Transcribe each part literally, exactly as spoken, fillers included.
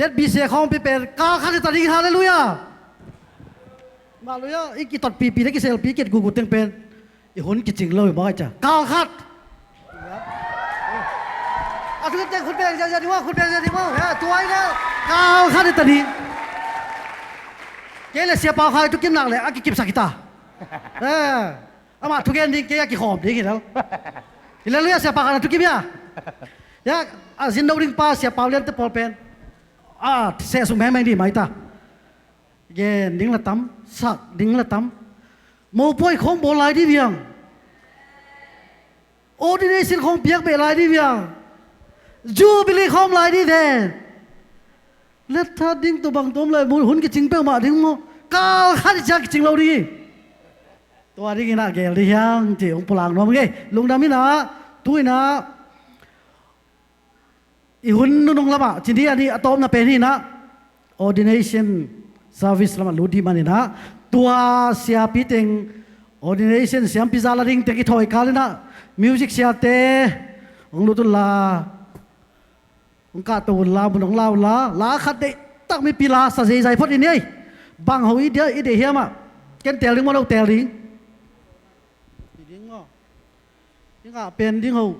Tet bise khawngpi pen kal khat i ta ding, halleluiah. Mah lui a i kitotpipi le kiselpi kit gugu teng pen i hun kicing lo i mawh ai cia kal khat. A thu teng khut beng ziahziah ding maw, khut beng ziah ding maw. Tua i le kal khat i ta ding. Kei le Sia Pau Khai thu kim nak le a kikipsak hi ta. Amah thugen ding, kei a kikhawm ding hi lo. Hi le lui a Sia Pau Khai na thukim hia. A zin lo ding pa Sia Pau Lian te pawl pen a seh sung mengmeng ding mai ta. Gen ding la tam, sak ding la tam. Mopuai khawng bawl lai dih viang. Ordination khawng piak beh lai dih viang. Jubilee khawm lai dih ven. Let that ding tawh bang tawm lai mun hun kicing peuhmah ding maw. Kal khat i ciang kicing lo ding hi. Tua ding inah gel dih hiang ci hong pulak nuam ngei. Lungdam inah tu inah i hun nunung lamah ci ni a nih a tawpna pen hi inah ordination service lamah lut dih man inah tua siapi teng ordination siampi za la ding teng i thawi kal inah music siate hong lut unla. Hong kahto unla, mun hong la unla, la khat deihtak mipi la sa zeizai phot i nei. Bang ho i dia i deih hiam ah. Ken tel ding maw, lo tel ding. Hi ding maw. Hi ngah pen ding ho.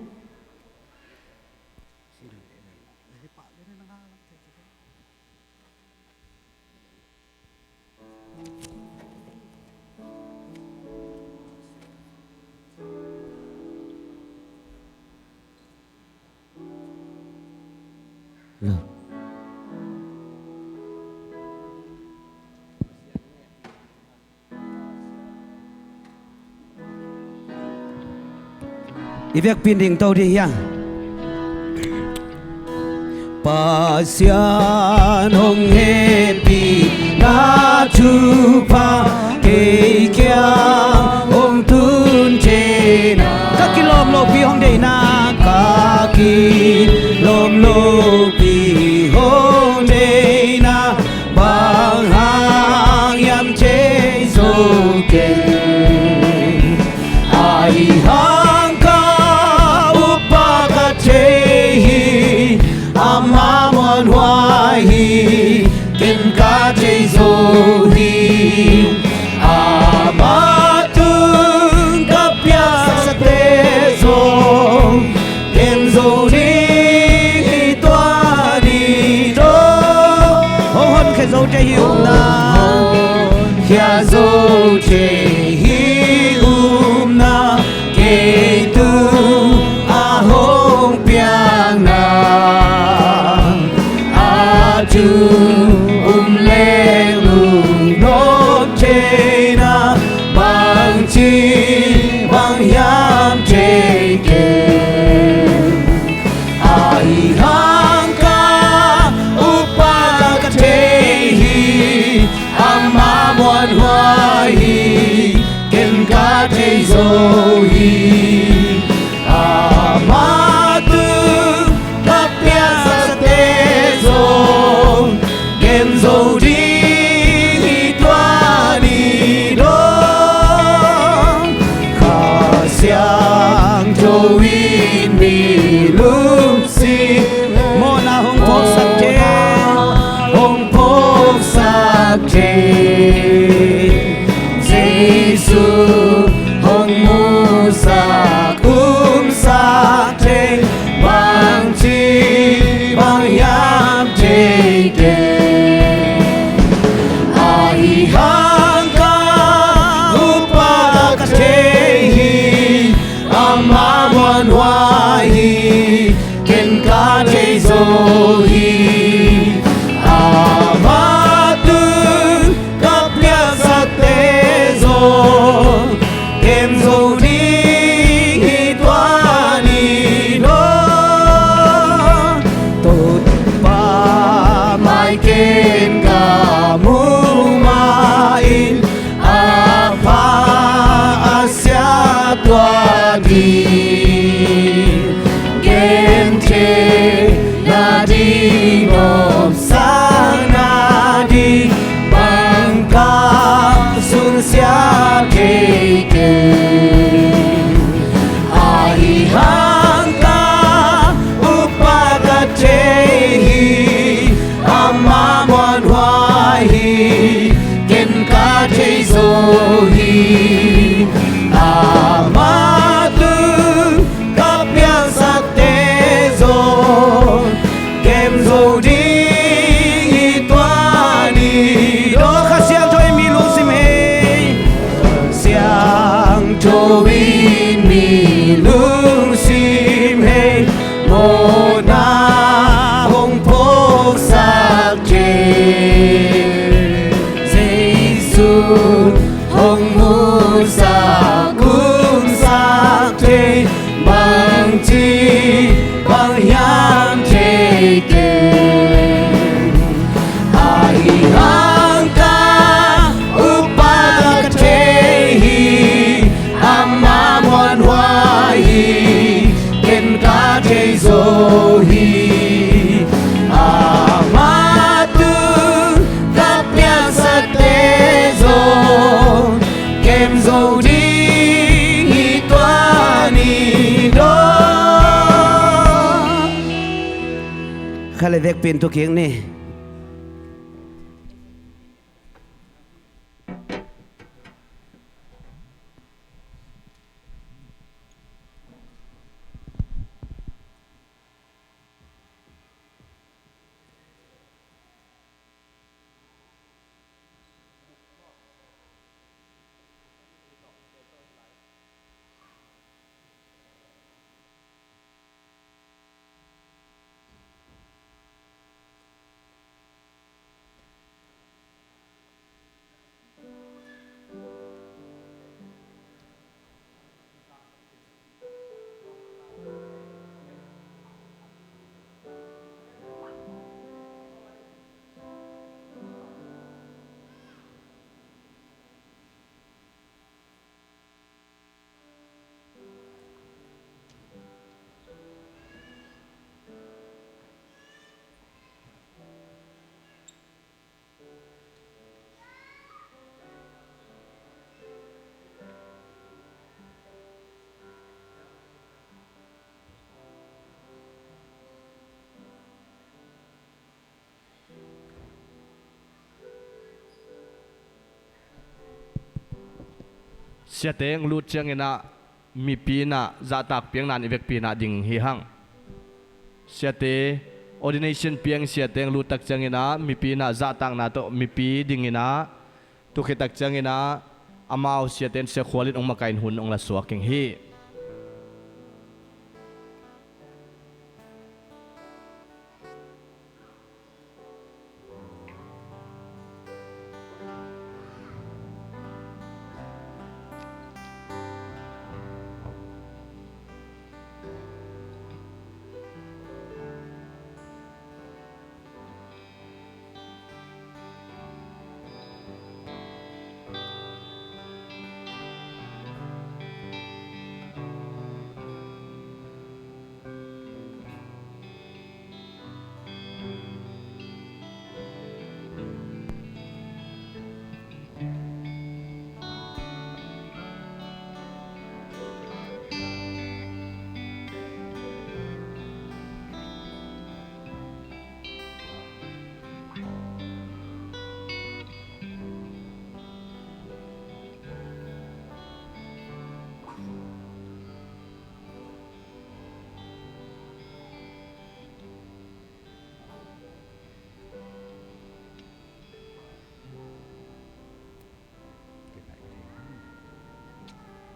I vekpi in ding to dih hiang. Pasian hong hehpihna thupha kei kiang hong tun thei na. Ka kilawm lopi hong deihna, ka kilawm lopi hong deihna. Bang hang hiam thei zo kei. Ahi hang ka upa ka thei hi, ama muanhuai hi, ken ka thei zo hi. Ama tung ka piaksakte zong ken zo ding hi tua ni to. Hong honkhia zo thei hi upna, khia zo thei hi upna, kei tung a hong piakna. A tung um leng lungnop theina, bangci bang hiam thei kei. Ahi hang ka upa ka thei hi, ama muanhuai hi, ken ka thei zo hi. Ama tung ka piaksakte zong Hong musak umsak thei, bangci bang hiam thei kei. Ahi hang ka upa ka thei hi, ama muanhuai hi, ken ka thei zo hi. Ama tun ka piangsakte zong kem zo ding hi tua ni dawn. Kha le vekpi in thukik ni. Siate hong lut ciangin ah mipi in ah zahtak piakna in i vekpi in ah ding hi hang. Siate ordination piang siate hong lut tak ciangin ah mipi in ah zahtakna tawh mipi dingin ah, tu khit tak ciangin ah amau siate in siakhual in hong makaih in hun hong la suak ing hi.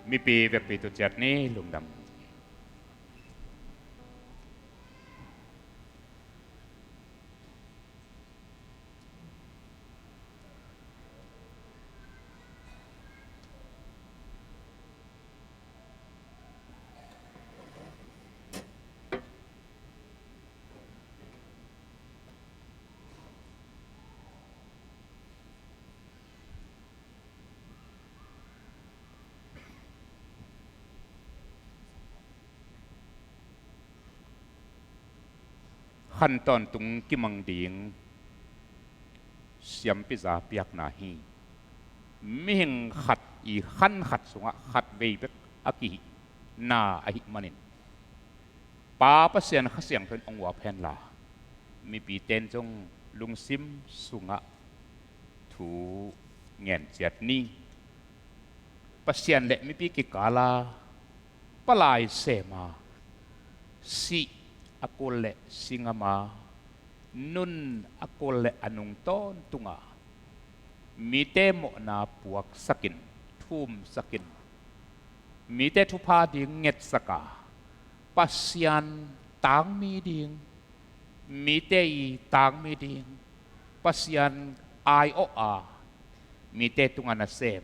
Mipi vekpi tu ciat ni, lungdam. Khan tawntung kimang ding siampi za piakna hi. Mihing khat i khan khat sungah khat vei bek a kihihna ahih manin, Pa Pasian Kha Siangtho in hong uap henla, mipite in zong lungsim sungah thu ngen ciat ni. Pasian le mipi kikala palai sema, sih a kul le si ngama, nun a kul le a nung tawntunga mite mawhna puaksakin, thumsakin, mite thupha ding ngetsaka, Pasian tangmi ding, mite i tangmi ding, Pasian ai-awh a, mite tungah nasem,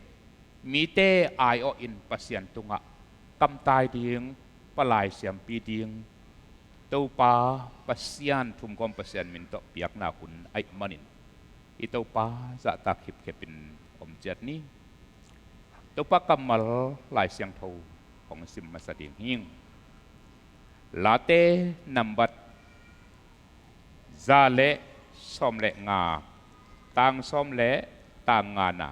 mite aiawhin Pasian tungah kamtai ding, palai siampi ding, Topa Pasian, thumgawm Pasian min tawh piakna hun ahih manin, i Topa zahtak khipkhepin om ciat ni. Topa kammal Lai Siangtho hong sim masa ding hi. Late nambat za le sawm le nga, tang sawm le tang nga na.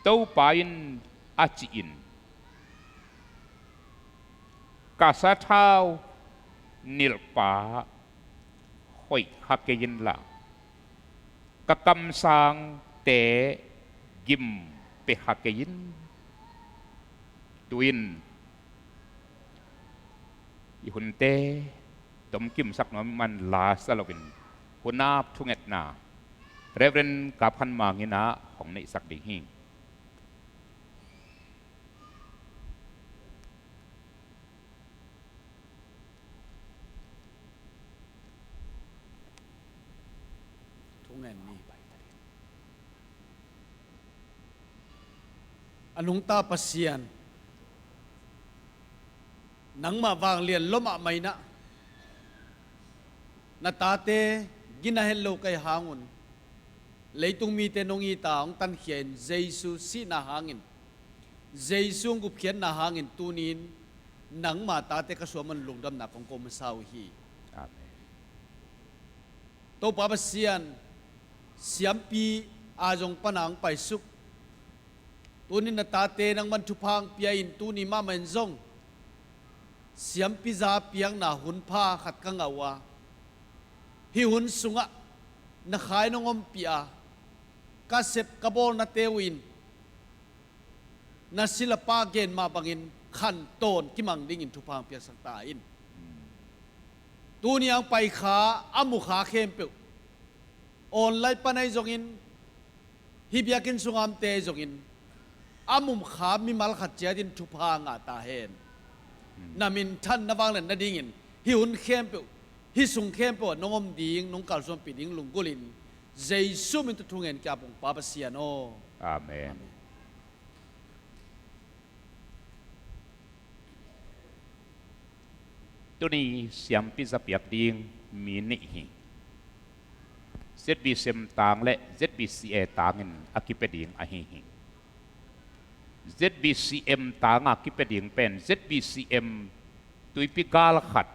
Topa in a cih in, ka sathau nilhpa hoih kha kei inla, ka kamsangte gim pia kha kei in. Tu-in i hunte tomkimsak nuam man la sa loin, hunap thungetna Reverend Kap Khan Mang in ah hong neihsak ding hi. Thungen ni. A nungta Pasian, nangmah vanglian lua mahmah in ah, na tate gina het lo ka hih hangun, leitung mite nong it a hong tankhia in Jesu sihna hangin, Jesu hong gupkhiatna hangin tuni-in nangma tate ka suah man lungdamna kong ko masa uh hi. Amen. Topa Pasian, siampi a zong pana hong paisuk, tuni-in na tate nangman thupha hong pia in, tuni mahmah in zong siampi za piakna hun pha khat ka ngah uh a, hih hun sungah na khai nong ompih a, ka sep ka bawlnate uh in na silapa gen mah bangin khantawn kimang dingin thupha hong piaksak ta in. Tuni a hong pai kha, a mu kha khempeuh, online pan ahi zongin, hih biakinn sungah omte ahi zongin, a mu kha mimal khat ciatin thupha ngah ta hen. Na minthan na vanglian nadingin hih hun khempeuh, hih sung khempeuh ah nong om ding, nong kalsuanpih ding lunggulhin, Jesu min tawh thungen ka hi, Papa Pasian aw. Amen. Amen. Tuni siampi za piak ding mi nih hi. ZBCM tang le ZBCA tangin a kipia ding ahi hi. ZBCM tanga kipia ding pen ZBCM tuipi gal khat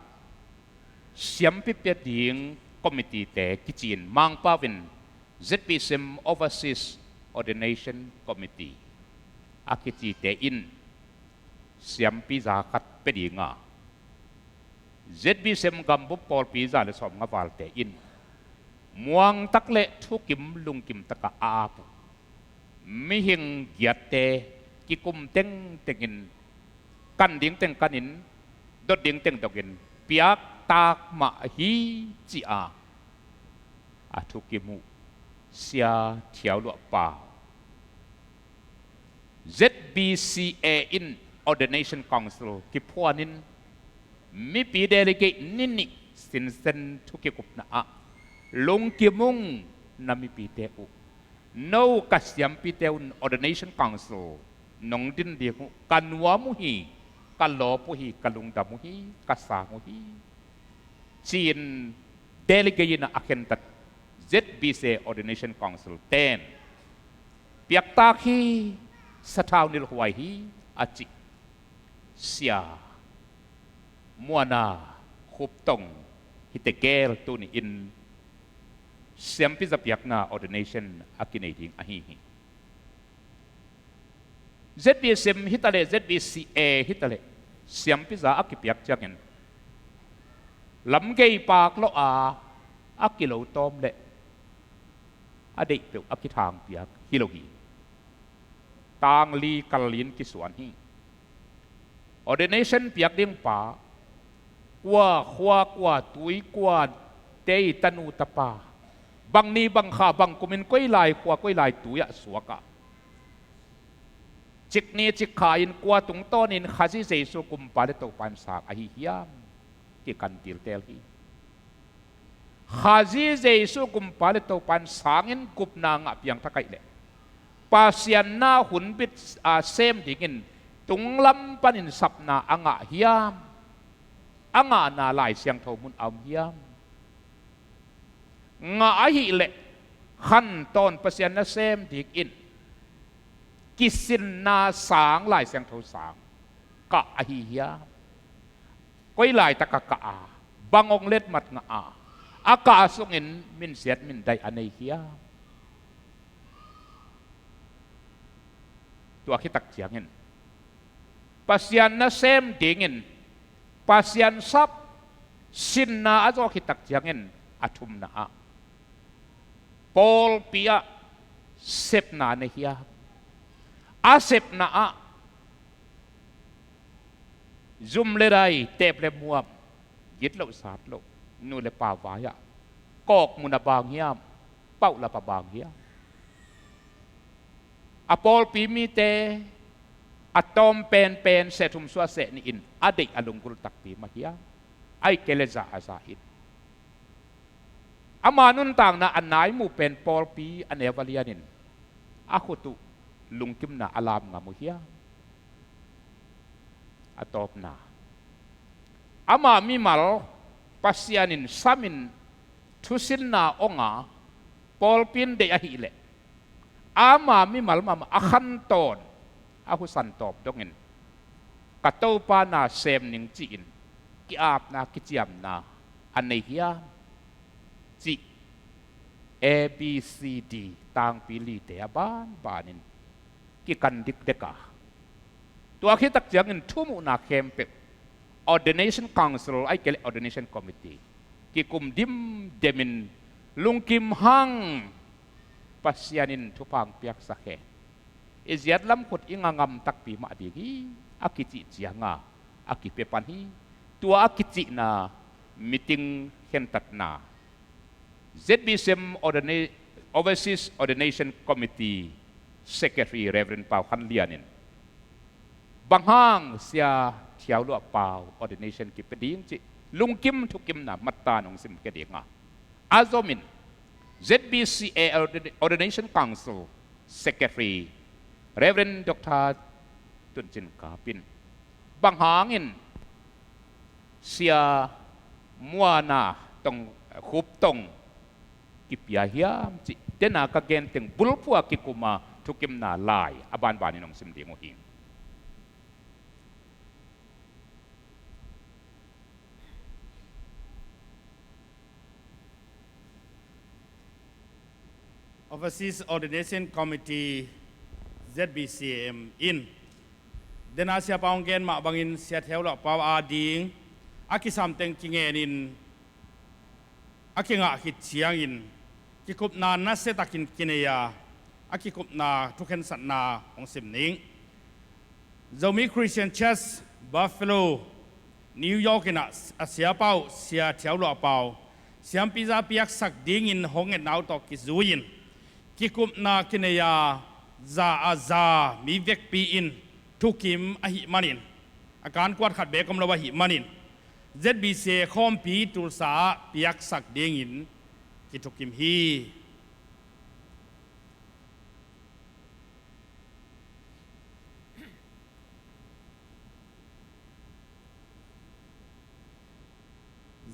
siampi pia ding committee te kici-in, Mangpau in ZBCM Overseas Ordination Committee a kicite in siampi za khat pia ding a, ZBCM gambup pawlpi za le sawmnga valte in muangtak le thukim lungkim taka a ap uh mihing giatte kikum tengtengin, kan ding teng kanin, dot ding teng dokin piaktak mah hi, ci-a a thukim uh Sia Thiau Luah Pa, ZBCA in Ordination Council kiphuanin mipi delegate ni nih sinsen thu kikupna ah lungkim ung. Na mipite uh, no ka siampite un Ordination Council nong din ding uh ka nuam uh hi, ka lawp uh hi, ka lungdam uh hi, ka sang uh hi, ci-in delegate in a khentat ZBCA Ordination Council ten piaktak hi, sathau nilhhuai hi a cih Sia Muana Khup Tong hite gel tuni-in siampi za piakna ordination a kinei ding ahi hi. ZBCM hi taleh, ZBCA hi taleh, siampi za a kipiak ciangin lamgei pak lawh a, a kilo tawm leh a deih peuh a kithang piak hi lo hi. Tangli kal in kisuan hi. Ordination piak ding pa, kua khua, kua tui, kua tei, tanu tapa, bang ni bang kha, bang kumin koi lai khua, koi lai tui ah suak a, cik ni cik kha in kua tungtawnin Khazih Jesu kumpa le Topa in sang ahi hiam, kikan tiltel hi. Khazih Jesu Gumpa le Topa in sangin gupna ngah piangthak ahih leh Pasian na hunbit a sem dingin tunglam panin sapna a ngah hiam? A ngahna Lai Siangtho mun a om hiam? Ngah ahih leh khantawn Pasian nasem dingin kisinna sang, Lai Siangtho sang kah ahi hiam? Koi laitak a kah a, bang hong letmat ngah a, a kah sungin minsiat mindai a nei hiam? Tua khit tak ciangin Pasian nasem dingin Pasian sap sinna a zawh khit tak ciangin a thumna ah pawlpi ah sepna nei hiam? A sepna ah zum le dai, teep le muam, gitloh satloh, nu le pa vai-ah kawkmun a bang hiam? Paulap a bang hiam? A pawlpi mite a tawm penpen seh thum suah seh nih in a deih a lunggulh takpi mah hiam? Ahih kei leh za a za in, ama nuntakna a nai muh pen pawlpi a neu a lianin a khut uh lungkimna a lam ngam uh hiam? A tawpna, ama mimal Pasian in samin thusinna ong a, pawlpi in deih ahih leh ama mimal mahmah a khantawn a husan tawp dongin ka Topa nasem ning ci-in ki-apna kiciamna a nei hiam? Cih A B C D tangpi lite a banbanin kikan dikdek a, tua khit tak ciangin thumuhna khempeuh Ordination Council, ahih kei leh Ordination Committee kikum dimdemin lungkim hang, Pasian in thupha hong piaksak hen, i ziat lam khut i ngah ngam takpi mah ding hi, a kicih ciang a, a kipia pan hi. Tua a kicihna meeting khentatna Z B C M Ordina-, Overseas Ordination Committee Secretary Reverend Pau Khan Lian in bang hang Sia Thiau Luah Pau ordination kipia ding cih lungkim thukimna mattan hong sim khia ding a, a zomin Z B C A Ordina-, Ordination Council Secretary Reverend Doctor Tun Cin Kap in bang hangin Sia Muana Tong, Khup Tong kipia hiam cih dena ka gen teng bulphuh a kikum a thukimna lai a banbanin hong sim ding uh hi. Overseas Ordination Committee, Z B C M in dena Sia Pau hong gen mah bangin Sia Thiau Luah Pau ading a kisam teng kingenin a kingah khit ciangin kikupna nasiatakin kinei a, a kikupna thukhensatna hong sim ning. Zomi Christian Church, Buffalo, New York in ah a Sia Pau, Sia Thiau Luah Pau siampi za piaksak dingin hong etna uh tawh kizui-in kikupna kinei a, za a za mi vekpi in thukim ahih manin, a kan kuat khat beek om lo ahih manin, Z B C A khawmpi Tulsa ah piaksak dingin kithukim hi.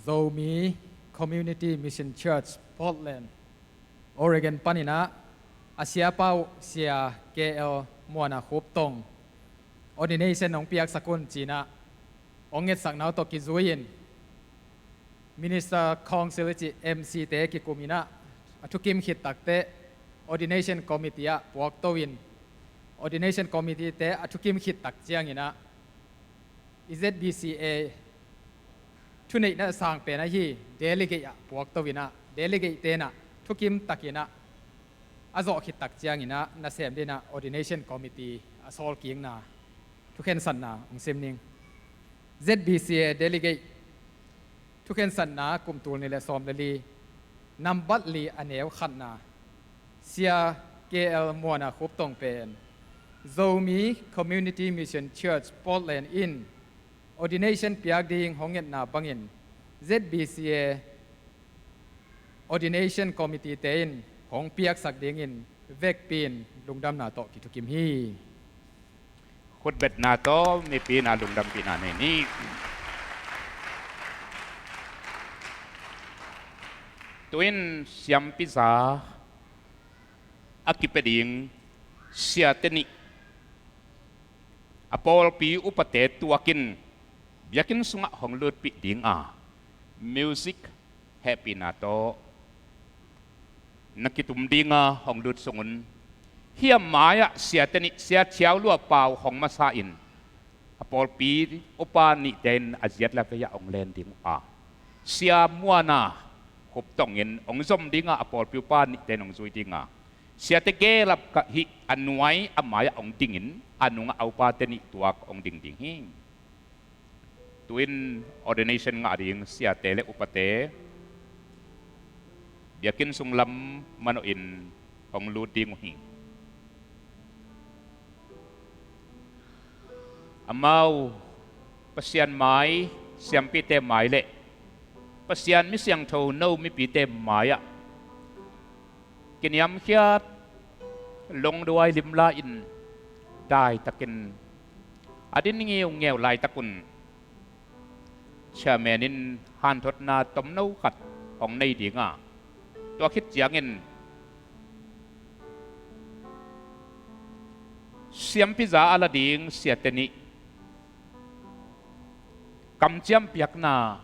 Zomi Community Mission Church, Portland, Oregon panin ah a Sia Pau, Sia K L Muana Khup Tong ordination hong piaksak un ci-in ah hong etsakna uh tawh kizui-in Minister Council i cih M C te kikum in ah a thukim khit takteh Ordination Committee ah puakto-in, Ordination Committee te a thukim khit tak ciangin ah i Z B C A thuneihna sang pen ahi delegate ah puakto in ah, delegate te in ah thukim takin ah a zawh khit tak ciangin ah nasem dingin ah Ordination Committee a sawlkikna thukhensatna hong sim ning. Z B C A delegate thukhensatna kum tul nih le sawm le li, nambat li a neu khatna, Sia K L Muana Khup Tong pen Zomi Community Mission Church, Portland in ordination piak ding hong etna bangin Z B C A Ordination Committee te in hong piaksak dingin vekpi-in lungdamna tawh kithukim hi. Khutbetna tawh mipi in a lungdampihna nei ni. Tu-in siampiza a kipia ding siate nih a pawlpi upate tuakin biakinn sungah hong lutpih dinga music hehpihna tawh na kitum dinga hong lut sungun, hih a mai-ah siate nih Sia Thiau Lua Pau hong masa in a pawlpi upa nihte in a ziat le a vei-ah hong len ding uh a, Sia Muana Khup Tong in hong zom dinga a pawlpi upa nihte in hong zui dinga, siate gelap kah hih a nuai a mai-ah hong dingin a nungah a upate nih tuak hong ding ding hi. Tu-in ordination ngah ding siate le upate biakinn sung lam manawhin hong lut ding uh hi. Amau Pasian mai, siampite mai le Pasian mi siangtho no mipite mai-ah kiniamkhiat, lungduai limla-in daitakin a din ngiungeu laitakun chairman in hanthotna tomno khat hong nei dinga, tua khit ciangin siampiza a la ding siate nih kamciam piakna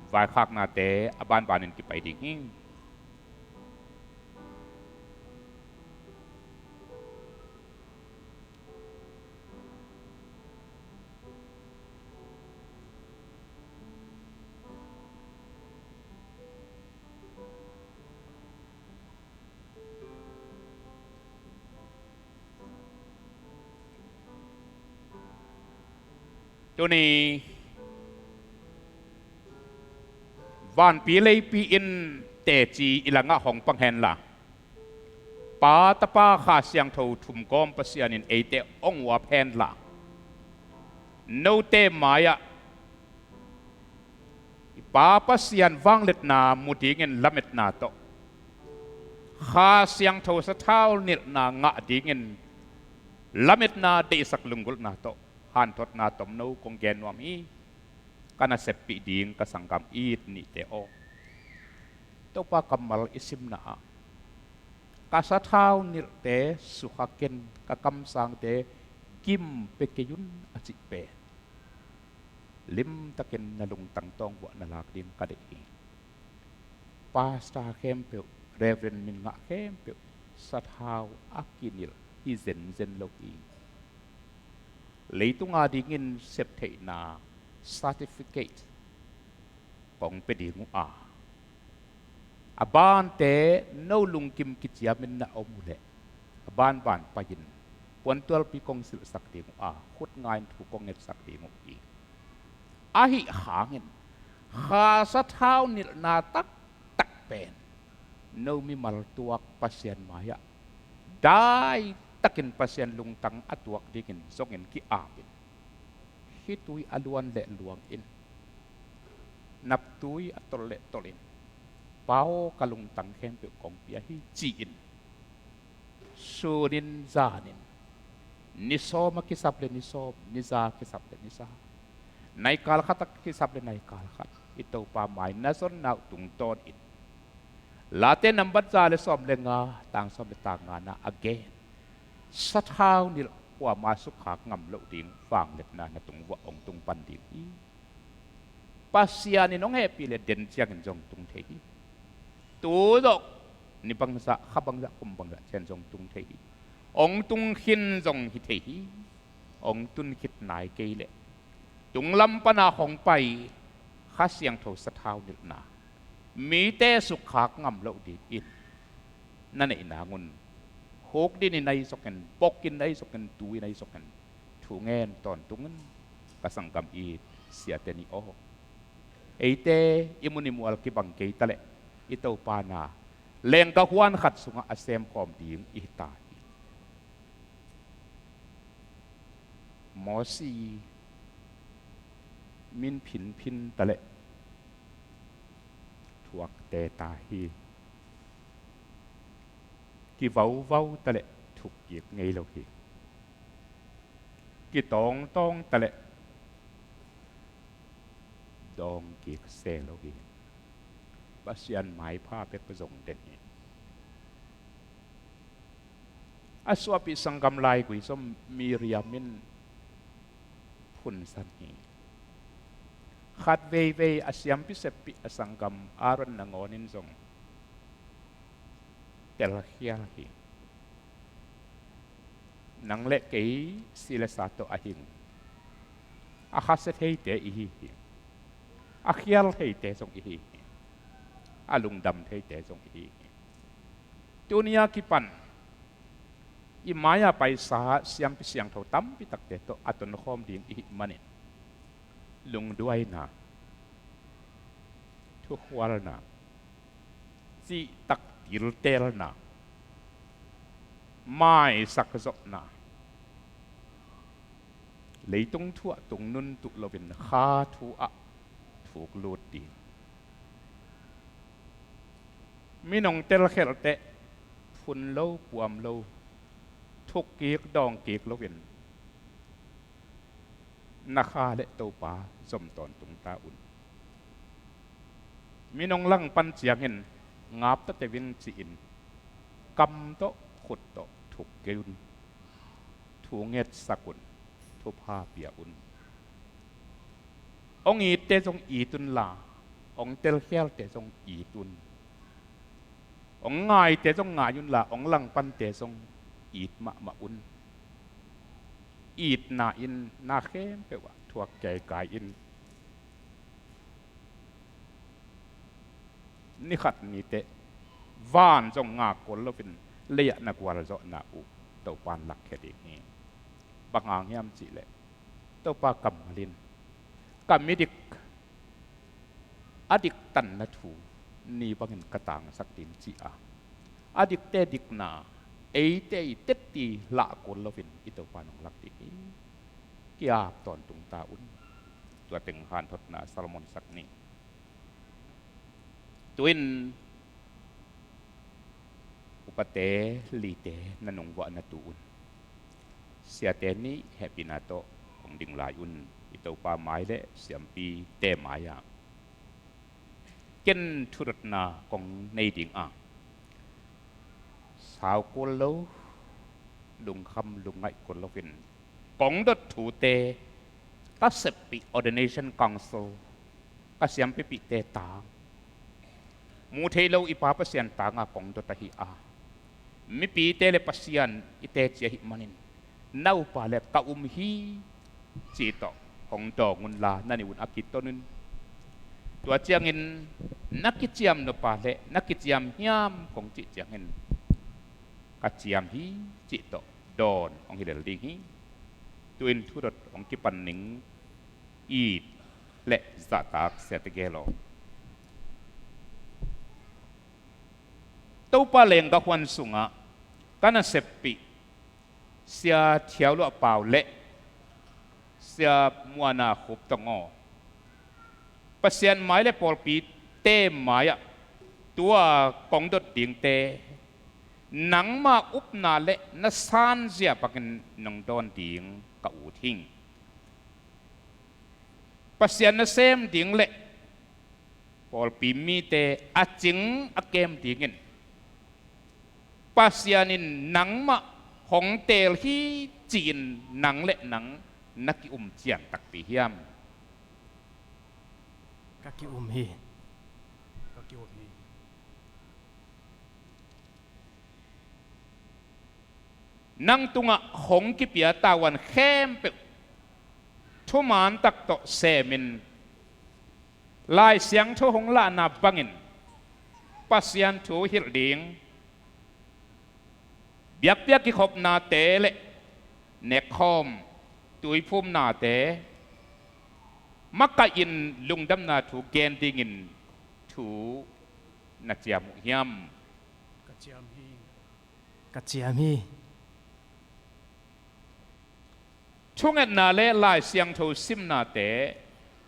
vaikhaknate a banbanin kipai ding hi. Tuni vanpi leipi in teci i langah hong pang henla, Pa, Tapa, Kha Siangtho thumgawm Pasian in eite hong uap henla, note mai-ah i Pa Pasian vangliatna mu dingin lametna tawh, Kha Siangtho sathau nilhna ngah dingin lametna deihsak lunggulhna tawh hanthotna tomno kong gen nuam hi. Ka naseppih ding ka sanggam it nihte aw, Topa kammal i simna ah ka sathau nilhte sukha ken, ka kamsangte gim pia kei un a cih pen limtakin na lungtang tawng vuah na lak ding ka deih hi. Pastor khempeuh, Reverend min ngah khempeuh sathau a kinilh hi zenzen lo hi. Leitung a dingin septheihna certificate kong pia ding uh a, a bante no lungkim kiciamin na om uh leh a banban pai-in puantualpi kong silhsak ding uh a, khut nga-in thu kong ngetsak ding uh hi. Ahi hangin Kha sathau nilhna taktak pen no mimal tuak Pasian mai-ah daitakin Pasian lungtang a tuak dingin zongin ki-apin, khitui a luan le luangin, naptui a tol le tolin, Pa aw, ka lungtang khempeuh kong pia hi, ci-in sunin zanin, ni sawm a kisap le ni sawm, ni za a kisap le ni za, naikal khat a kisap le naikal khat, i Topa mai na zonna uh tungtawnin Late nambat za le sawm le nga, tang sawm le tang nga na a gen sathau nilh kuama sukkhak ngam loh ding vangliatna na tung vuah hong tung pan ding hi. Pasian in hong hehpih le den ciangin zong tung thei hi. Tu zawh ni bangzah, kha bangzah, kum bangzah ciang zong tung thei hi. Hong tung khin zong hi thei hi. Hong tun khit nai kei leh tunglam pana hong pai Kha Siangtho sathau nilhna, mite sukkhak ngam loh dingin na neih nangun, khukdin in ahi zokin, bok in ahi zokin, tu in ahi zokin, thu ngen tawntung in, ka sanggam it siate nih aw. Eite i mun i mual kibang kei ta leh i Topa na lengka huan khat sungah a semkhawm ding i hi ta hi. Mosi min phinphin ta leh thuak te ta hi. Kivauvau taleh thukkik ngei lo hi. Kitawngtawng taleh dawngkik se lo hi. Pasian maipha bek zong den hi. A suahpih sanggam laigui zong Miriam in phunsan hi. Khat veivei a siampi seppih a sanggam Aaron nangawn in zong telkhial hi. Nang le kei si le sa tawh a hing, a khasia theite i hi hi. A khial theite zong i hi hi. A lungdam theite zong i hi hi. Tuni a kipan i mai-a paisa siampi siangtho tampi takte tawh a tonkhawm ding i hih manin lungduaina, thukhualna, cihtak tiltelna, maisak zawhna, leitung thu ah tungnun tuh loin kha thu ah thuk lut ding. Min hong telkhial teh phun lo, puam lo, thukkik dawngkik loin na kha le Topa zom tawntung ta un. Min hong langpan ciangin ngap ta teh vin ci-in kam tawh khut tawh thuk kei un. Thu ngetsak un. Thupha pia un. Hong itte zong it unla, hong telkhialte zong it un. Hong ngaite zong ngai unla, hong langpante zong it mahmah un. Itna in na khempeuh ah thuak kaikai in. Ni khat ni teh van zong ngak kul loin lei-ah na gualzawhna uh Topan lakkhia ding hi. Bang hang hiam cihleh Topa kammal in ka midik a diktanna thu ni bangin ka tangsak ding ci-a, a dikte dikna eite i tetti lah kul loin i Topa nong lak ding hi. Ki-ap tawntung ta un. Tua teng hanthotna Solomon sak ni. Tu-in upate lite na nungvuahna tu un siate nih hehpihna tawh kong ding lai un. I Topa mai le siampite mai-ah ken thudotna kong nei ding a, sau kul lo, lungkham lungngaih kul loin kong dot thute ka seppih ordination council, ka siampipihte tang, muh theih lo i Pa Pasian tanga kong dot ahi a, mipite le Pasian i teci ahih manin na upa le ka um hi cih tawh hong dawng unla na nih un a kiton un. Tua ciangin na kiciam nop a le na kiciam hiam kong cih ciangin ka ciam hi cih tawh dawn hong hi lel ding hi. Tu-in thudot hong kipan ning. It le zahtak siate gel aw. Topa leenggah huan sungah ka naseppih Sia Thiau Luah Pau le Sia Muana Khup Tong aw, Pasian mai le pawlpite mai-ah tua kong dot dingte nangma upna le na sanzia bangin nong dawn ding ka ut hi. Pasian nasem ding le pawlpi mite a cing a kem dingin Pasian in nangmah hong teel hi ci-in nang le nang na ki-um cian takpi hiam? Ka ki-um hi. Ka ki-um hi. Nang tungah hong kipia tavuan khempeuh thuman tak tawh semin, Lai Siangtho hong lahna bangin Pasian thu hilh ding, biakpiak kikhopnate le nekkhawm tuiphumnate makaihin lungdamna thu gen dingin thu na ciam uh hiam? Ka ciam hi. Ka ciam hi. Thungetna le Lai Siangtho simnate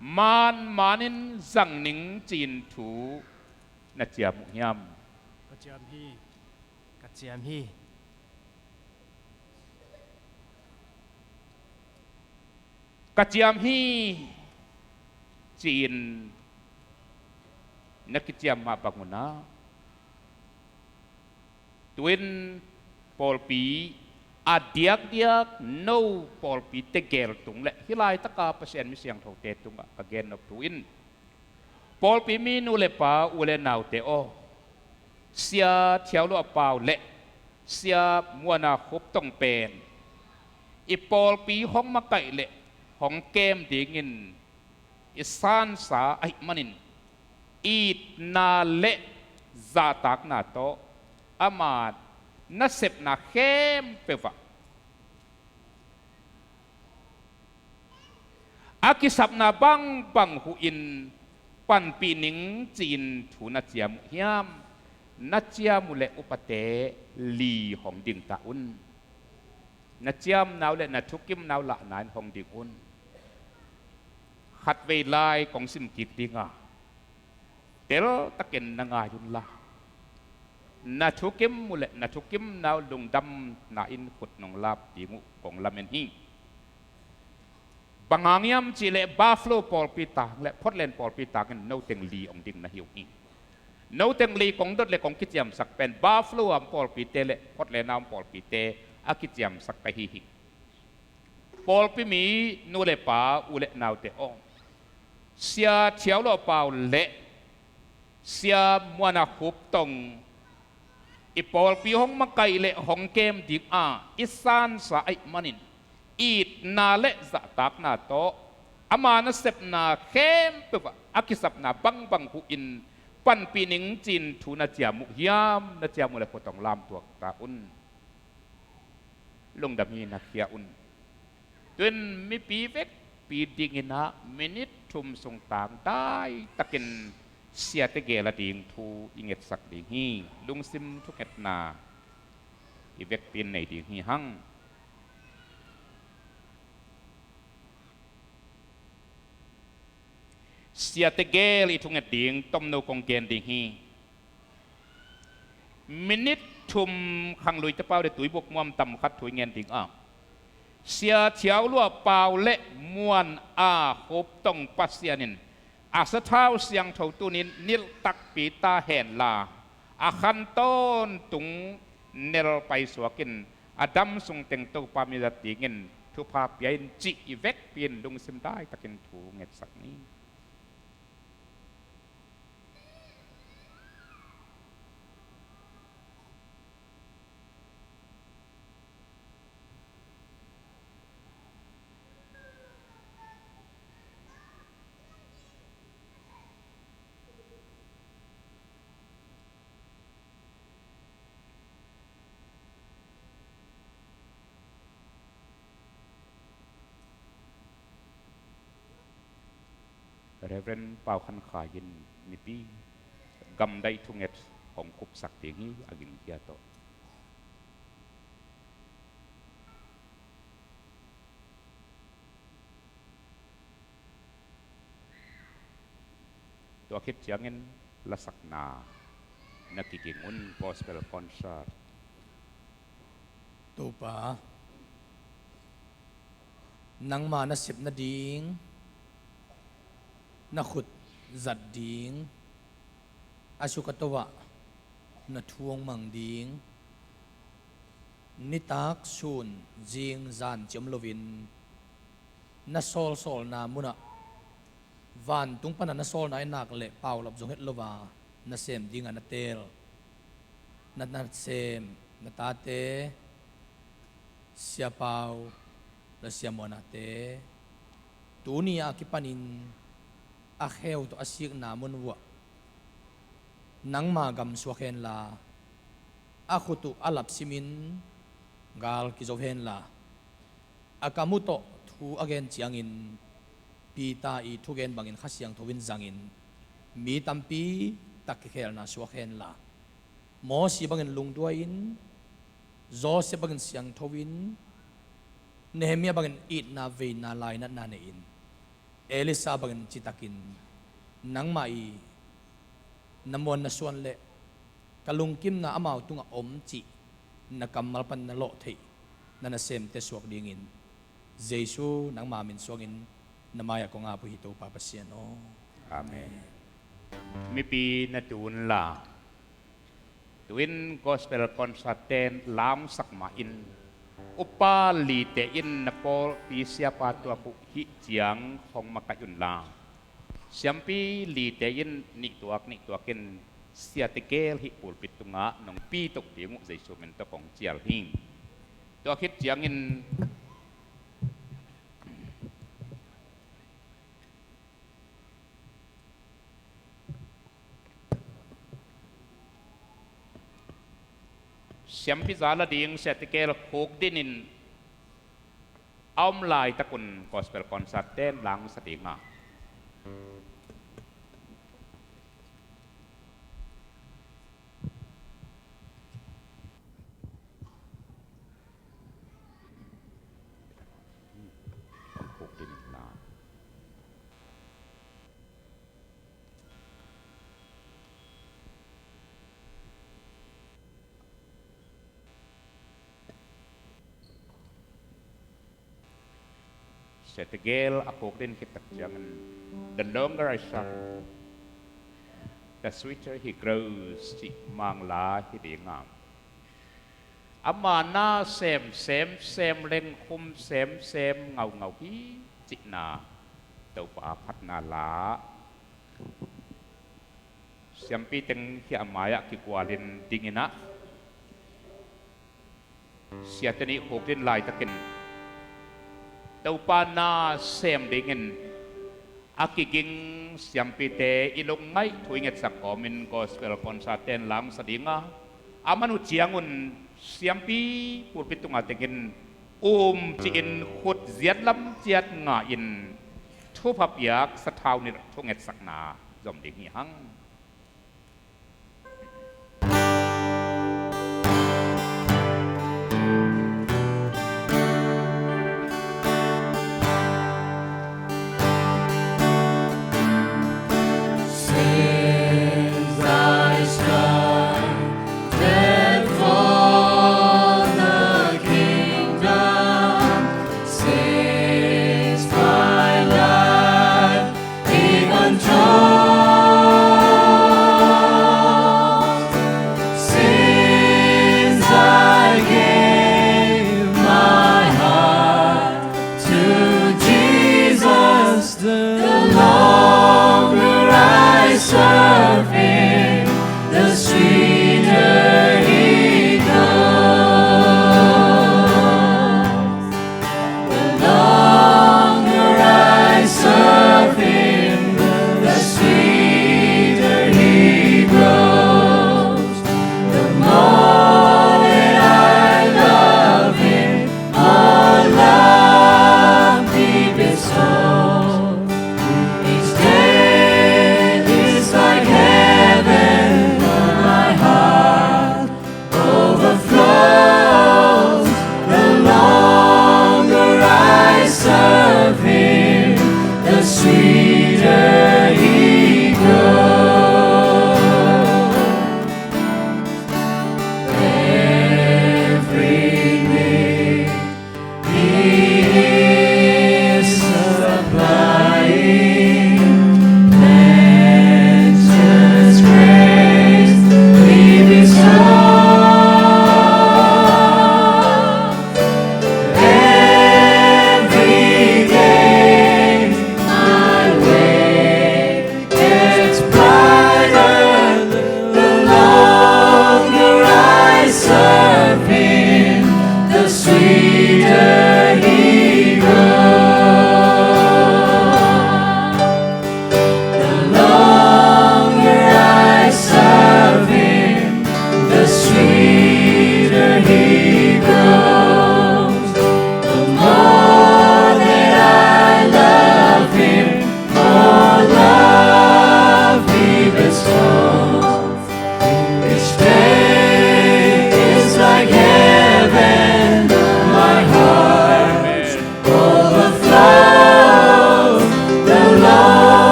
manmanin zang ning ci-in thu na ciam uh hiam? Ka ciam hi. Ka ciam hi. Ka ciam hi, ci-in na kiciam mah bang un ah, tu-in pawlpi a diakdiak no pawlpi tegel tung le hih laitaka Pasian mi siangthote tungah ka gennop thu in, pawlpi mi nu le pa, u le naute aw, Sia Thiau Lua Pau le Sia Muana Khup Tong pen i pawlpi hong makaih le hong kem dingin i sansa ahih manin, itna le zahtakna tawh ama nasepna khempeuh ah a kisapna bangbang huhin panpih ning ci-in thu na ciam uh hiam? Na ciam uh leh upate li hong ding ta un. Na ciamna uh leh na thukimna uh lahna in hong ding un. Khatvei lai kong sim kik ding a, teltakin na ngai unla, na thukim uh leh na thukimna uh lungdamna in khut nong lap ding uh kong lamen hi. Bang hang hiam cih leh Buffalo pawlpi tang le Portland pawlpi tangin noteng li hong ding na hi uh hi. Noteng li kong dot le kong kiciamsak pen Buffalo a om pawlpite le Portland a om pawlpite a kiciamsak ka hi hi. Pawlpi mi nu le pa, u le naute aw, Sia Thiau Lua Pau le Sia Muana Khup Tong i pawlpi hong makaih le hong kem ding a i sansa ahih manin, itna le zahtakna tawh ama nasepna khempeuh ah a kisapna bangbang huhin panpih ning ci-in thu na ciam uh hiam? Na ciam uh leh khut hong lamtuak ta un. Lungdam hi, na khia un. Tu-in mipi vekpi dingin ah minit thum sung tang daitakin siate gel a ding thu i ngetsak ding hi. Lungsim thungetna i vekpi in nei ding hi hang. Siate gel i thunget ding tomno kong gen ding hi. Minit thum khangluite pau le tuibuk muam tam khat thu i ngen ding a, Sia Thiau Lua Pau le Muana Khup Tong Pasian in a sathau siangtho tuni-in nilh takpi ta henla, a khan tawntung nel paisuak in a dam sung teng Topa mi zat dingin thupha pia in, cih i vekpi in lungsim daitakin thu ngetsak ni. Reverend Pau Khan Khai in mipi gamdaih thunget hong khupsak ding hi, a gingkhia tawh. Tua khit ciangin lasakna na kiging un, gospel concert. Topa, nangma na sep nading, na khut zat ding, a suk a to ah na thu hong mang ding, nitak sun zing zan ci om loin na sawlsawlna munah vantung pana na sawlna i nak leh paulap zong het lo a nasem dinga na teel, na nasem na tate Sia Pau le Sia Muanate tuni a kipanin a kheu tawh a sikna mun uh ah nangma gam suak henla, a khut uh a lap simin gal kizo henla, a kam uh tawh thu a gen ciangin Peter i thugen bangin Kha Siangtho in zangin mi tampi tak kikhelna suak henla, Mosi bangin lungduai-in, Joseph bangin siangtho-in, Nehemiah bangin itna veina lainatna nei-in, Elisha bangin citakin nangmah i na muan na suan le ka lungkimna amau tungah om cih na kammal pan na lawh theih na nasemte suak dingin Jesu nangma min suangin na mai-ah kong ap uh hi, Topa Pasian aw. Amen. Mipi na tun la, tu-in gospel concert ten lamsak mah in, upa lite in na pawlpi siapa tuak uh hih ciang hong makaih unla, siampi lite in nihtuak nihtuak in siate gel hih pulpit tungah nong pito ding uh Jesu min tawh kong cial hi. Tua khit ciangin siampi za la ding siate gel khukdin in a om laitak un gospel concert ten lamsa ding a. Siate gel a khukdin khit tak ciangin, "The longer I suffer, the sweeter he grows," cih Mangla hi ding a, ama na sem sem, sem leng khum sem sem, ngaungau hi cihna, Topa phatna la. Siampi teng hi a mai-ah kikualin dingin ah, siate nih khukdin laitakin Topa na sem dingin a kiging siampite i lungngaih thu i ngetsak kawmin gospel concert ten lamsa ding a, a man uh ciangun siampi pulpit tunga tengin um ci-in khut ziat lam ciat nga-in thupha piak sathau nilh thu ngetsakna zom ding hi hang.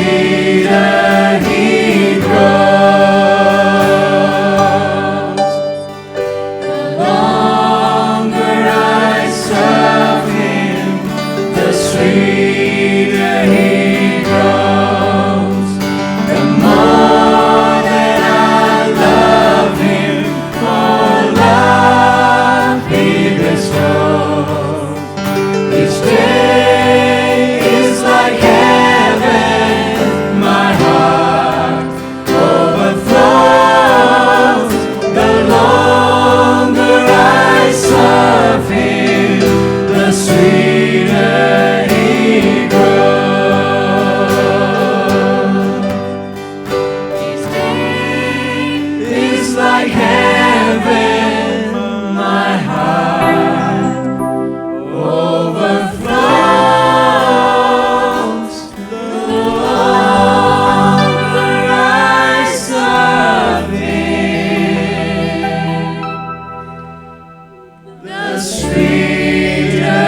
sweeter he grows. The longer I serve him, the sweeter he grows. The more that I love him, more love he bestows. Each day is like heaven, my heart overflows. The longer I serve him, the sweeter he grows. Each day is like heaven, my heart overflows. The longer I serve him, the sweeter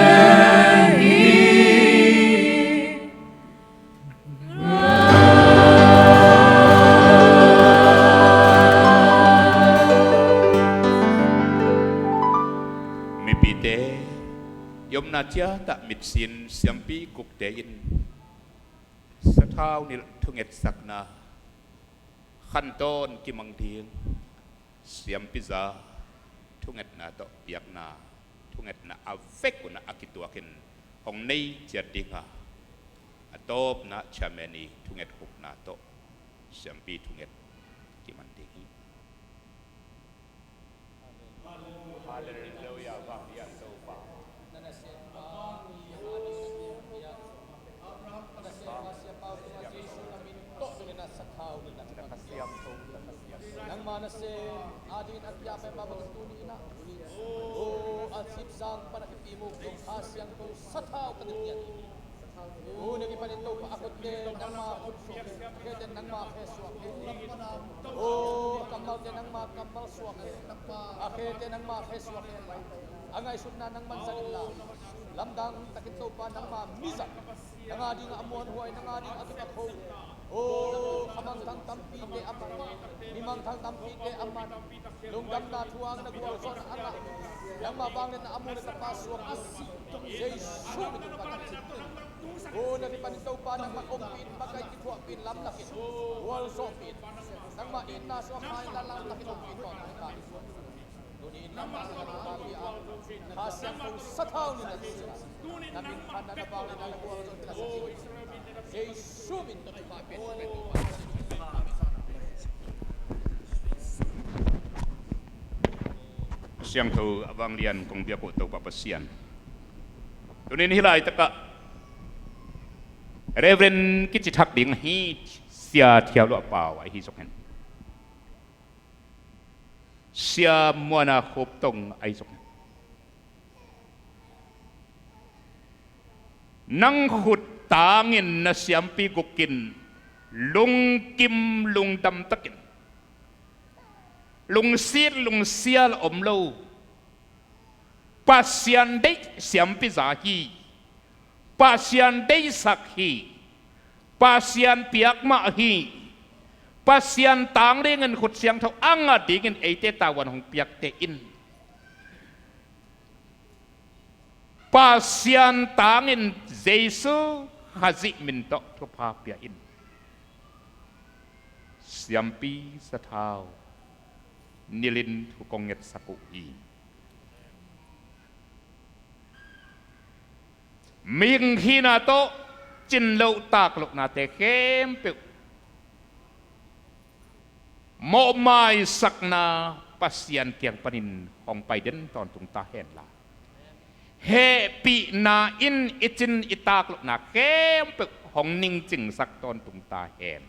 he Mipite, i omna ciatah mitsin siampi gukte in sathau nilh thungetsakna khantawn kimang ding. Siampiza thungetna tawh biakna, thungetna a vek unah a kituakin hong nei ciat dinga, a tawpna chairman i thunget hukna tawh siampi thunget kiman ding hi. Halleluiah, vanglian Topa. Nangma nasem adingin a kiapia mah bangin tuni in ah, o, a sipsang pan a kipimuk Kha Siangtho sathau ka nilh hi. Tuni a kipanin Topa, a khutte nangma khut suak hi, a khete nangma khe suak hi. O, a kammalte nangma kammal suak hi, a khete nangma khe suak hi. A ngaihsutna nangman zang inla, lamdang takin Topa nangma mi zang. Nang adingah a muanhuai, nang adingah a kipatho. O, khamangthang tampite a man, mimangthang tampite a man, lungdamna thu a ngah, na gualzawhna a ngah, nangma vangliatna a mu na tapa suak a si Jesu min tawh ka thum. O, na kipanin Topa nangman ompih in, makai kithuahpih in, lamlak in, gualzawhpih in, nangma itna suak kha in, lamlak in ompih in, tawh nang ka in. Tuni in nangmah na ka pi a, Kha Siangtho sathau ni na si a, na min phat na, na vangliatna na gualzawhna na sa hi. Jesu min tawh thupha pia in. Siangtho a vanglian kong biak uh Topa Pasian, tuni in hih laitakah Reverend kici thak ding hi, Sia Thiau Luah Pau ahi zong hen, Sia Muana Khup Tong ahi zong hen, nang khut tangin na siampi gukin lungkim lungdam takin, lungsit lungsial om lo, Pasian deih siampiza hi, Pasian deihsak hi, Pasian piak mah hi, Pasian tang dingin khut siangtho a ngah dingin eite tavuan hong piakte in, Pasian tangin Jesu Khazih min tawh thupha pia in. Siampi sathau nilhin thu kong ngetsak uh hi. Mihing hihna tawh cin loh tak lohnate khempeuh mawhmaisakna Pasian kiang panin hong pai den tawntung ta henla, hehpihna in i cin i tak lohna khempeuh hong ningcingsak tawntung ta hen.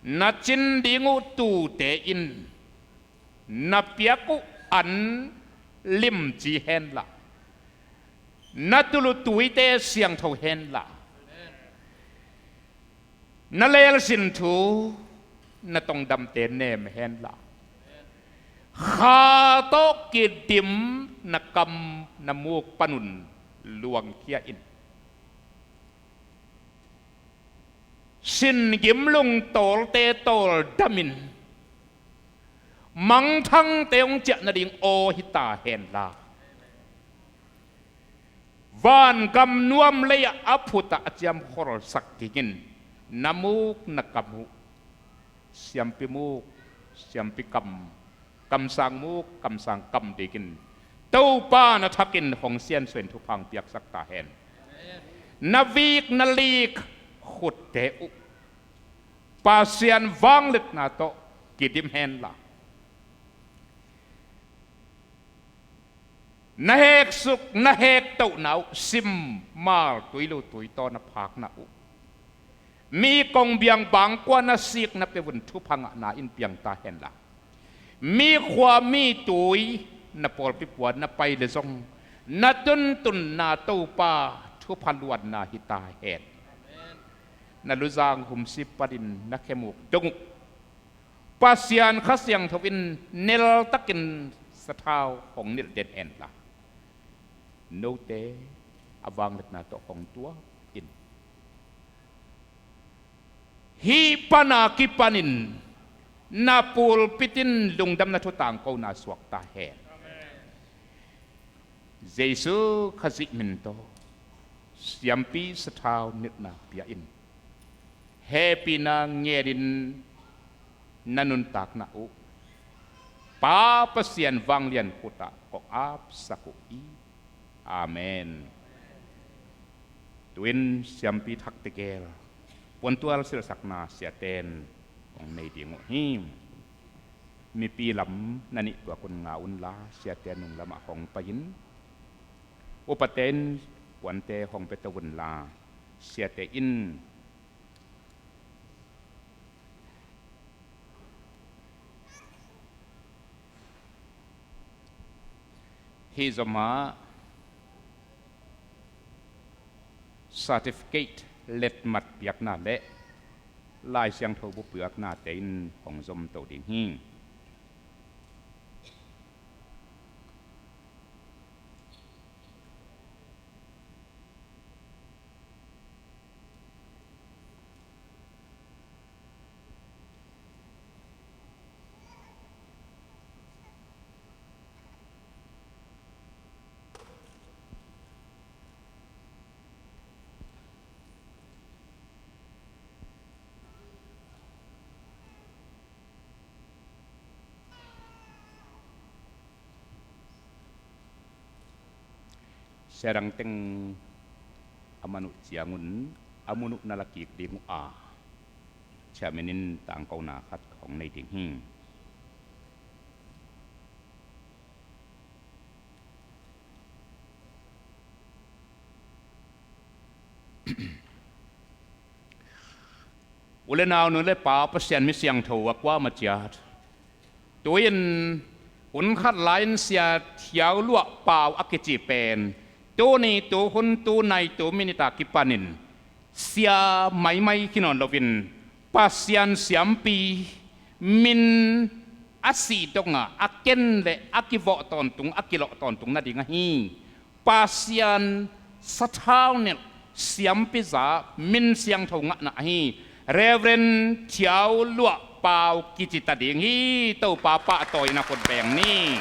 Na cin ding uh tuute in na piak uh an limci henla, na tul uh tuite siangtho henla, na lelsin thu na tongdamte nem henla, Kha tawh kidim na kam na muk panun luangkhia in. Sin gim lungtawlte tawldamin mangthangte hong ciah nading aw hi ta henla, vangam nuam lei-ah a phutah a ciamkholsak dingin na muk na kam uh, siampi muk, siampi kam, kamsang muk, kamsang kam dingin Topa na thakin hong siansuah in thupha hong piaksak ta hen. Na vik na lik khutte uh Pasian vangliatna tawh kidim henla, na heksuk na hektohna uh simmal tuilu tuitawn a phakna uh, mi kongbiang bangkua na sik na pia vun thupha ngahna in piang ta henla, mi khua mi tui na pawlpi puan na pai le zong na tuntunna Topa thupha luanna hi ta hen. Na luzang humsip panin na khemuk dong uh Pasian Kha Siangtho in neltakin sathau hong nilh den henla, note a vangliatna tawh hong tuak in, hih pana kipanin na pulpit in lungdamna thu tangkona suak ta hen. Jesu Khazih min tawh siampi sathau nilhna pia in, hehpihna ngenin na nuntakna uh Pa Pasian vanglian khutah kong apsak uh hi. Amen. Tu-in siampi thak tegel puantual silhsakna siaten hong nei ding uh hi. Mipi lam na nih tuakun nga unla, siate nunglamah hong pai-in upate in puante hong pia to unla, siate in hih zomah certificate letmat piakna le Lai Siangtho bu piaknate in hong zom to ding hi. Siadang teng a man uh ciangun a mun uh na la kik ding uh a, chairman in tangkona khat hong nei ding hi. U le nau, nu le pa, Pasian mi siangtho a kuamah ciat, tu-in hun khat lai-in Sia Thiau Luah Pau a kici pen tuni tu hun tu nai tu minit a kipanin sia maimai hi nawn loin Pasian siampi min a sih dongah a ken le a kivawh tawntung, a kilawh tawntung nading ahi Pasian sathau nilh siampiza min siangtho ngahna ahi Reverend Thiau Luah Pau kici ta ding hi. Topa pahtawi na khut beng ni.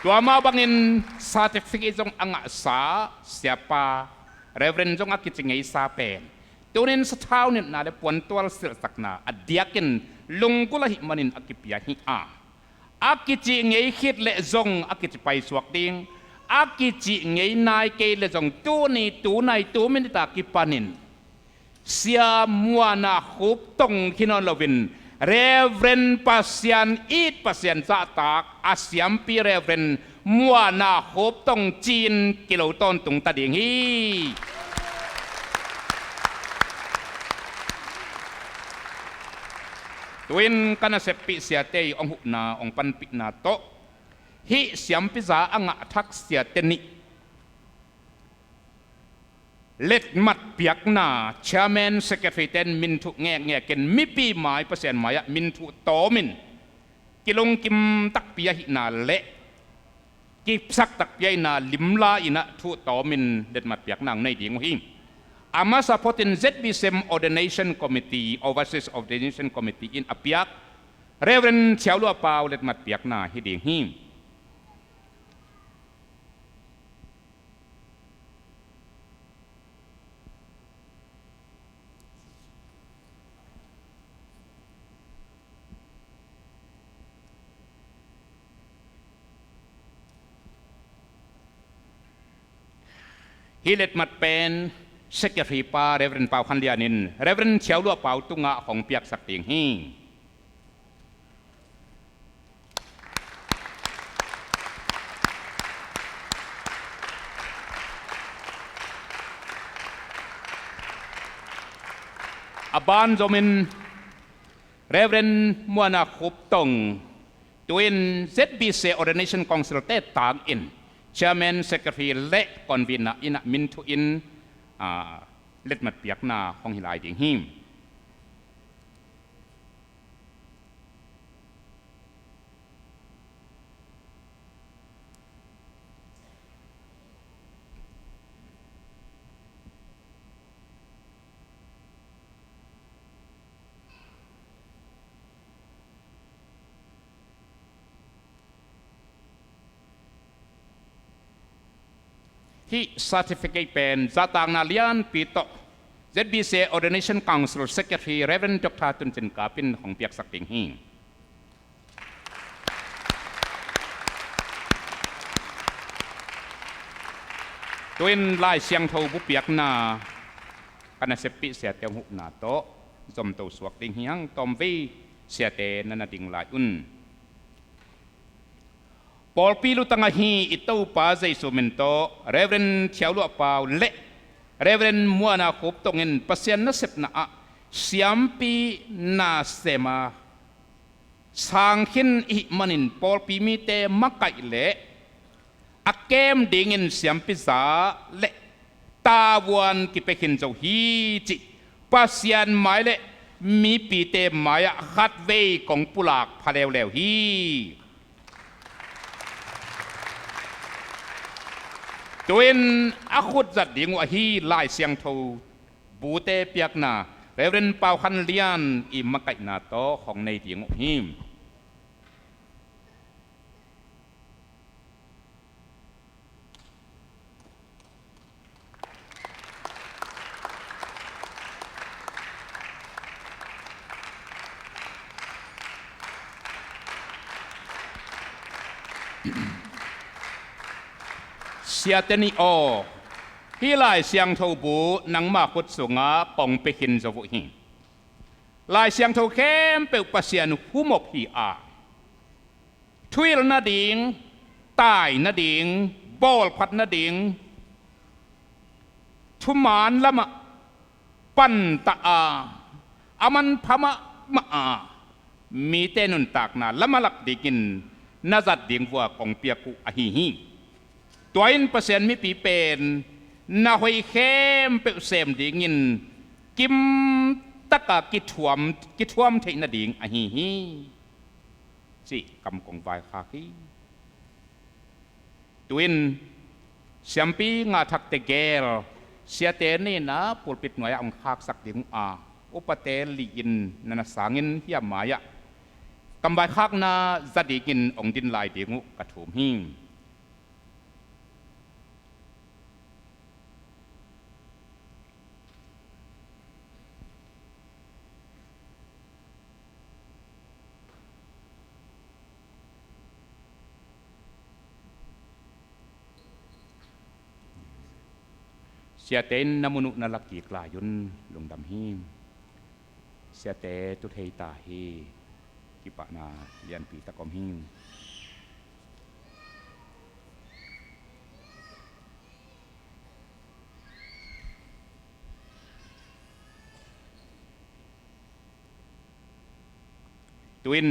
Tua mah bangin certificate zong a ngahsa siapa Reverend zong a kici ngeisa pen tunin sathau nilhna le puantual silhsakna a diakin lunggulh ahih manin a kipia hi a, a kici ngei khit le zong a kici paisuak ding, a kici ngei nai kei le zong tuni tu nai tu minit a kipanin Sia Muana Khup Tong hi nawn loin Reverend Pasian it, Pasian zahtak a siampi Reverend Muana Khup Tong ci-in kilo tawntung ta ding hi. Tu-in ka naseppih siate i hong huhna, hong panpihna tawh hih siampiza a ngahthak siate nih letmat piakna chairman secretary ten min thuh ngekngekin mipi mai, Pasian mai-ah min thuh tawmin kilungkim takpi ahihna le kipsak takpi a ina limla ina thu tawmin letmat piakna hong nei ding uh hi. A masa photin Z B C M Ordination Committee, Overseas Ordination Committee in a piak Reverend Thiau Luah Pau letmat piakna hi ding hi. Hih letmat pen Secretary pa Reverend Pau Khan Lian in Reverend Thiau Luah Pau tungah hong piaksak ding hi. A ban zomin Reverend Muana Khup Tong, tu-in Z B C Ordination Council te tangin Chairman, Secretary le Convener ina min thu in, ah, letmat piakna hong hi lai ding hi. Hih certificate pen zahtakna lianpi tawh Z B C Ordination Council Secretary Reverend Doctor Tun Cin Kap in hong piaksak ding hi. Tu-in Lai Siangtho bu piakna ka naseppih siate hong huhna tawh zomto suak ding hi hang. Tawmvei siate na na ding lai un. Pawlpi lutang ahi i Topa Jesu min tawh Reverend Thiau Luah Pau le Reverend Muana Khup Tong in Pasian nasepna ah siampi nasem a sang khin i hih manin pawlpi mite makaih le a kem dingin siampi za le tavuan kipia khin zo hi cih Pasian mai le mipite mai-ah khatvei kong pulak pha leuleu hi. Tu-in a khut zat ding uh ahi Lai Siangtho bute piakna Reverend Pau Khan Lian i makaihna tawh hong nei ding uh hi. Siate nih aw, hih Lai Siangtho bu nangma khut sungah kong pia khin zo uh hi. Lai Siangtho khempeuh Pasian humop hi a, thuhilh nading, tai nading, bawlphat nading, thuman lamah panta a, a manpha mahmah a, mite nuntakna lam a lak dingin na zat ding vua kong piak uh ahi hi. Tua in Pasian mipi pen na hoih khempeuh sem dingin kimtaka kithuam, kithuam theih nading ahi hi. Cih kam kong vaikhak hi. Tu-in siampi ngahthak tegel siate nina pulpit nuai-ah hong khaksak ding uh a, upate li-in na na sangin hiam mai-ah kam vaikhakna za dingin hong din lai ding uh ka thum hi. Siate in na mun uh na la kik lai un, lungdam hi. Siate tu thei ta hi. Kipahna lianpi tak om hi. Tu-in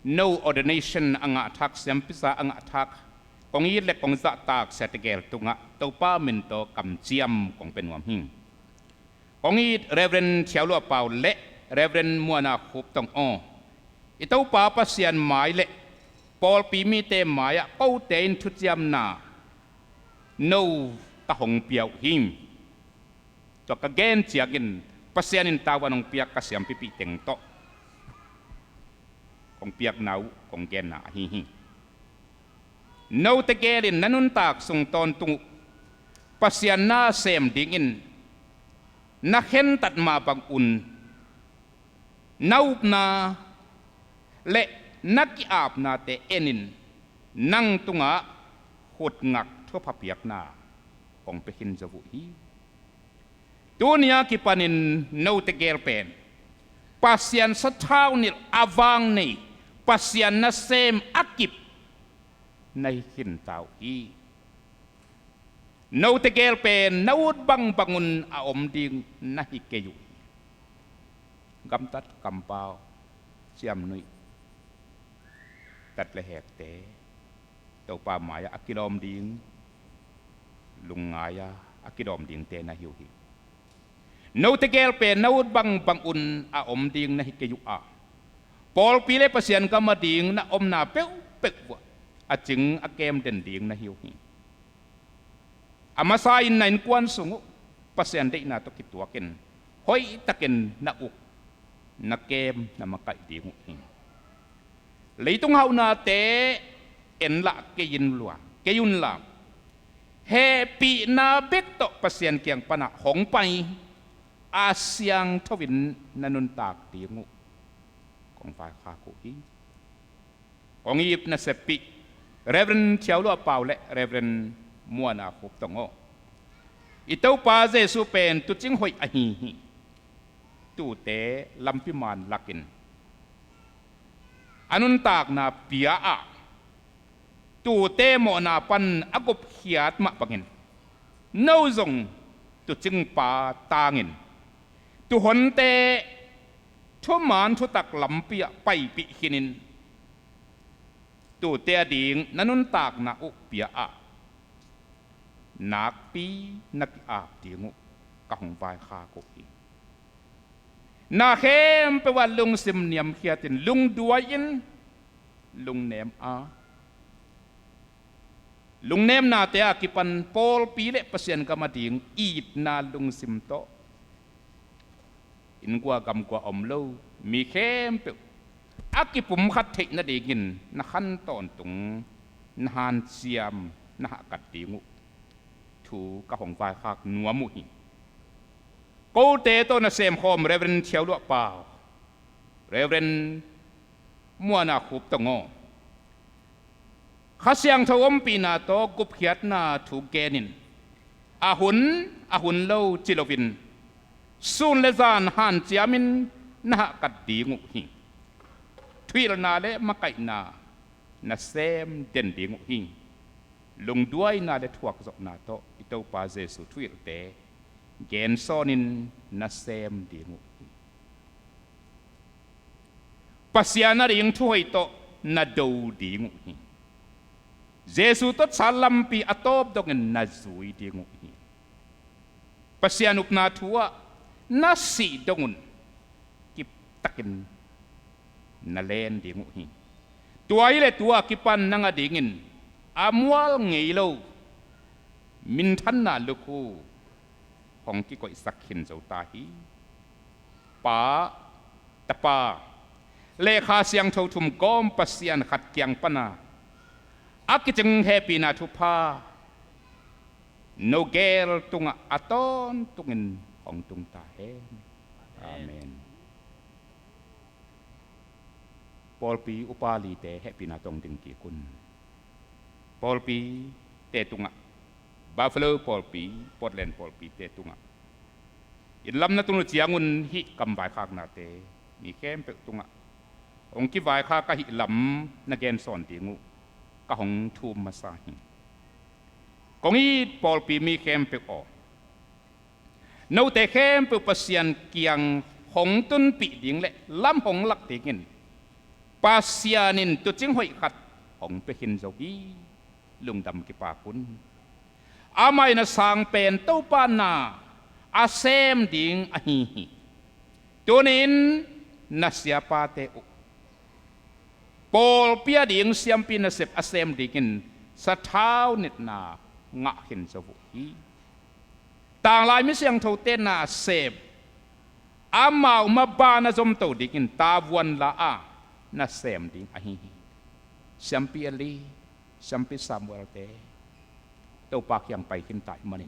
no ordination a ngahthak, siampi za a ngahthak kong it le kong zahtak siate gel tungah Topa min tawh kamciam kong pia nuam hi. Kong it Reverend Thiau Luah Pau le Reverend Muana Khup Tong aw, i Topa Pasian mai le pawlpi mite mai-ah kote in thuciamna no ka hong pia uh hi. Tua ka gen ciangin Pasian in tavuan hong piak ka siampipih teng tawh kong piakna uh kong genna ahi hi. Note gel in na nuntak sung tawntung uh Pasian na sem dingin na khentat mah bangun na upna le na ki-apnate enin nang tungah khutngak thupha piakna hong pia khin zo uh hi. Tuni a kipanin note gel pen Pasian sathau nilh a vang nei, Pasian nasem a kip na hi khinta uh hi. Note gel pen na ut bangbangun a om ding na hi kei uh hi. Gamtat, kampau, ciamnuih, tat le hekte, Topa mai-ah a kilawm ding, lungngai-a a kilawm dingte na hi uh hi. Note gel pen na ut bangbangun a om ding na hi kei uh a, pawlpi le Pasian gam ading na omna peuhpeuh uh ah a cing a kem den ding na hi uh hi. A masa in na innkuan sung uh Pasian deihna tawh kituakin hoihtakin na uk, na kem, na makaih ding uh hi. Leitung hauhnate en lah kei in lua, kei un la, hehpihna bek tawh Pasian kiang panah hong pai a siangtho in na nuntak ding uh kong vaikhak uh hi. Kong it naseppih Reverend Thiau Luah Pau le Reverend Muana Khup Tong aw, i Topa Jesu pen tuucing hoih ahi hi. Tuute lampi man lakin a nuntakna pia-ah tuute mawhna pan a gupkhiat mah bangin no zong tuucingpa tangin tuuhonte thuman thutak lampi-ah paipih khinin tuute ading na nuntakna uh pia-ah nakpi na ki-ap ding uh ka hong vaikhak uh hi. Na khempeuh ah lungsim niamkhiatin lungduai-in lungnem a, lungnemnate a kipan pawlpi le Pasian gam ading itna lungsim tawh inngua gamgua om lo mi khempeuh a kipumkhat theih nadingin na khan tawntung, na hanciam, na hahkat ding uh thu ka hong vaikhak nuam uh hi. Kote tawh na semkhawm Reverend Thiau Luah Pau, Reverend Muana Khup Tong aw, Kha Siangtho ompihna tawh gupkhiatna thu genin a hun, a hun lo ci loin sun le zan hanciamin na hahkat ding uh hi. Thuhilhna le makaihna na sem den ding uh hi. Lungduaina le thuakzawhna tawh i Topa Jesu thuhilhte gensawnin na sem ding uh hi. Pasian ading thuhoih tawh na do ding uh hi. Jesu tawh chat lampi a tawp dongin na zui ding uh hi. Pasian upna thu-ah na sih dongun kiptakin na len ding uh hi. Tua hi le tua kipan nang adingin a mual ngei lo minthanna lukhu hong kikoihsak khin zo ta hi. Pa, Tapa le Kha Siangtho thum gawm Pasian khat kiang pana a kicing hehpihna thupha no gel tungah a tawntungin hong tung ta hen. Amen. Pawlpi upa lite hehpihna tawh ding kik un. Pawlpite tungah, Buffalo pawlpi, Portland pawlpite tungah inn lam na tun uh ciangun hih kam vaikhaknate mi khempeuh tungah hong kivaikhak ahih lam na gensawn ding uh ka hong thum masa hi. Kong it pawlpi mi khempeuh aw, note khempeuh Pasian kiang hong tunpih ding le lam hong lak dingin Pasian in tuucing hoih khat hong pia khin zo hi. Lungdam kipak un. Amah in a sang pen Topa na a sem ding ahi hi. Tuni-in na siapate uh Pawlpi a ding siampi nasep a sem dingin sathau nitna ngah khin zo uh hi. Tanglai mi siangthote nasep, amau maban a zomto dingin tavuan la a nasem ding ahi hi. Siampi Eli, siampi Samuelte Topa kiang pai khin ta ahih manin,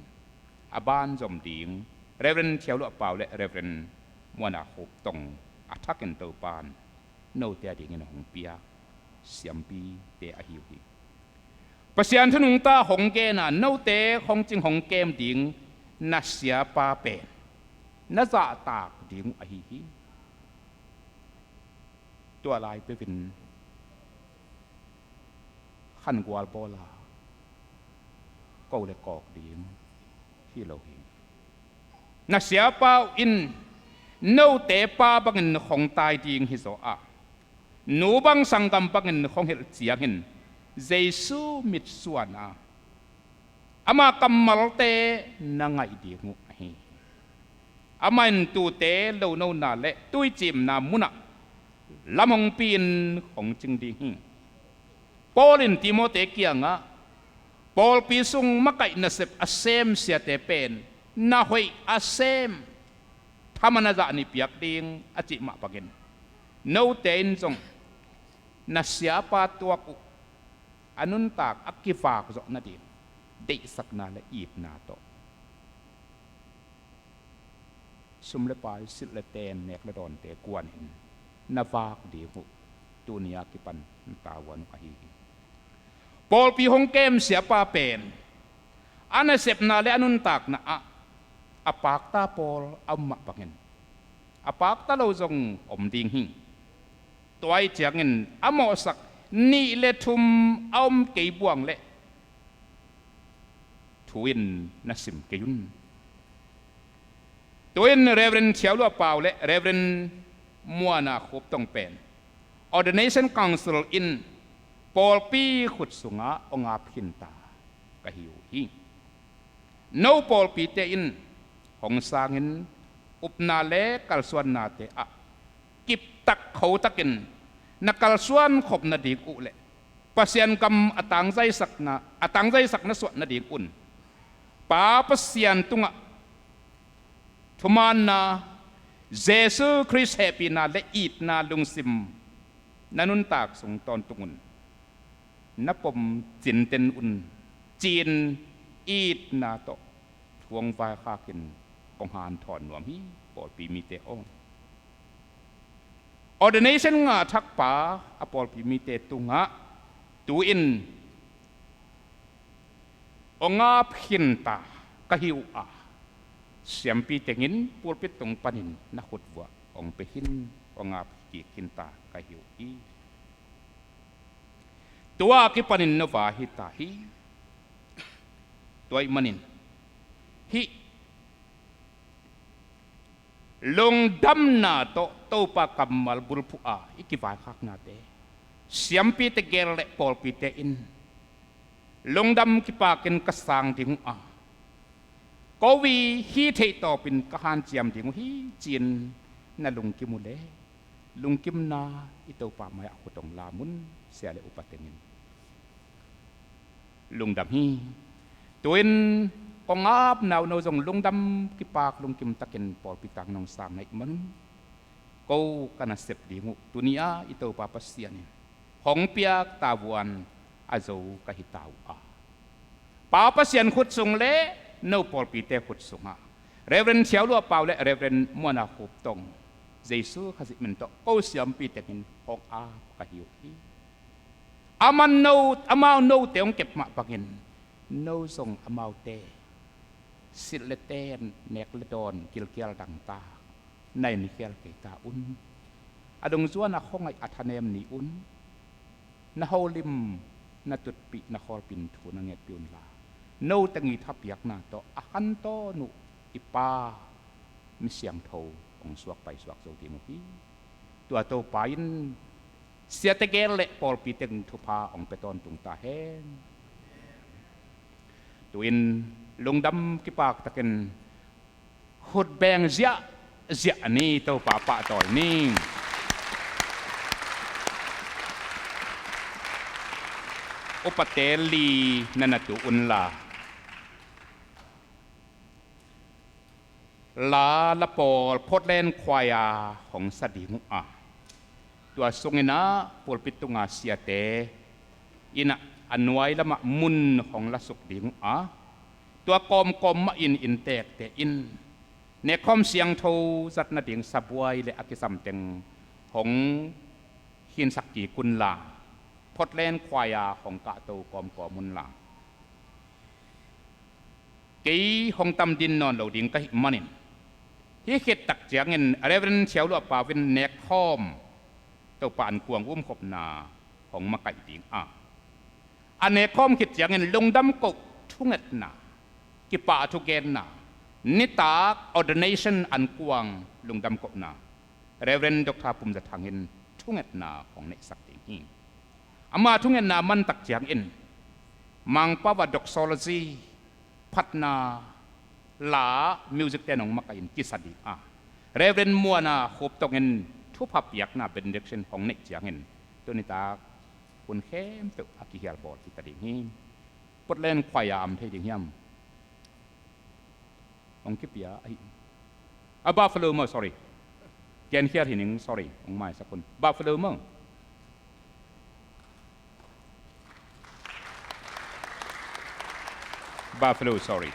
a ban zom ding Reverend Thiau Luah Pau le Reverend Muana Khup Tong a thakin Topa in note a dingin hong piak siampite ahi uh hi. Pasian thu nungta hong gen a, note hong cing hong kem ding na siapa pen na zahtak ding uh ahi hi. Tua lai peuh in khangual bawl a ko le kawk ding hi lo hi. Na siapa uh in note pa bangin hong tai ding hi zaw a, nu bang sanggam bangin hong hilh ciangin Jesu mitsuan a, ama kammalte na ngaih ding uh ahi hi. Amah in tuute lonona le tuicimna munah lam hong pi-in hong cing ding hi. Paul in Timote kiangah pawlpi sung makaih nasep a sem siate pen na hoih a sem thaman a zah nih piak ding a cih mah bangin, note in zong na siapa tuak uh a nuntak a kivak zawh nading deihsakna le itna tawh sum le pai, silh le ten, nek le dawnte kuanin na vak ding uh tuni a kipan na tavuan uh ahi hi. Pawlpi hong kem siapa pen a nasepna le a nuntakna ah a pakta pawl a um mah bangin a pakta lo zong om ding hi. Tua ahih ciangin a mawhsak nih le thum a om kei buang leh thu in na sim kei un. Tu-in Reverend Thiau Luah Pau le Reverend Muana Khup Tong pen Ordination Council in pawlpi khut sungah hong ap khinta ka hi uh hi. No pawlpite in hong sangin upna le kalsuannate ah kiptak khotakin na kalsuan khop nading uh le Pasian gam a tangzaisakna, a tangzaisak na suah nading un Pa Pasian tungah thumaanna, Jesu Khrist hehpihna le itna lungsim na nuntak sung tawntung un. Na pom cinten un, ci-in itna tawh thu hong vaikhakin kong hanthawn nuam hi, pawlpi mite aw. Ordination ngah thakpa a pawlpi mite tungah tu-in hong ap khinta ka hi uh a, siampi tengin pulpit tung panin na khutvuah hong pia khin, hong ap kik khinta ka hi uh hi. Tua kipanin na vai hita hi. Tua ahih manin hih lungdamna tawh Topa kammal bulphuh a i kivaikhaknate siampite gel le pawlpite in lungdam kipakin ka sang ding uh a, ko i hi theih tawpin ka hanciam ding uh hi, ci-in na lungkim uh le lungkimna i Topa mai-ah khut hong lam un, sia le upa tengin. Lungdam hi. Tu-in kong apna uh no zong lungdam kipak lungkim takin pawlpi tang nong sang na hih man un, ko ka nasep ding uh tuni-a i Topa Pasian in hong piak tavuan a zo ka hi ta uh a, Pa Pasian khut sung le no pawlpite khut sungah Reverend Thiau Luah Pau le Reverend Muana Khup Tong, Jesu Khazih min tawh ko siampi tengin hong ap ka hi uh hi. Aman no, amau note hong kep mah bangin no zong amaute silh le ten, nek le dawn, gilkial dangtak na en khial kei ta un. A dungzuan a khuangaih a thanem ni un. Na holim, na tutpih, na khawlpih in thu na ngetpih unla, no teng i thapiakna tawh a khantawn uh i Pa mi siangtho hong suak paisuak zo ding uh hi. Tua Topa in siate gel le pawlpi teng thupha hong pia tawntung ta hen. Tu-in lungdam kipak takin khut beng ziahziah ni, Topa pahtawi ni. Upate li na na tu unla, la la pawl Portland Choir hong sa ding uh a, tua sungin ah pulpit tunga siate in ah a nuai lamah mun hong la suk ding uh a, tua kawmkawm mah in inntekte in nekkhawm siangtho zat nading sabuai le a kisam teng hong khinsak kik unla, Portland Choir hong kahto kawmkawm unla. Kei hong tam din nawn lo ding ka hih manin, hih khit tak ciangin Reverend Thiau Luah Pau in nekkhawm Topa ankuang umkhopna hong makaih ding a, a nekkhawm khit ciangin lungdam koh thungetna, kipah thugenna, nitak ordination ankuang lungdam kohna Reverend Doctor Pum Za Thang in thungetna hong neihsak ding hi. Ama thungetna man tak ciangin Mangpau ah doxology phatna la music te nong makaih in kisa ding a, Reverend Muana Khup Tong in thupha piakna benediction hong neih ciangin tuni tak hun khempeuh a kihial bawl hi ta ding hi. Portland Choir a om thei ding hiam? Hong kipia ahi. A, Buffalo maw, sorry. Genkhiat hi ning, sorry. Hong maisak un. Buffalo maw? Buffalo, sorry.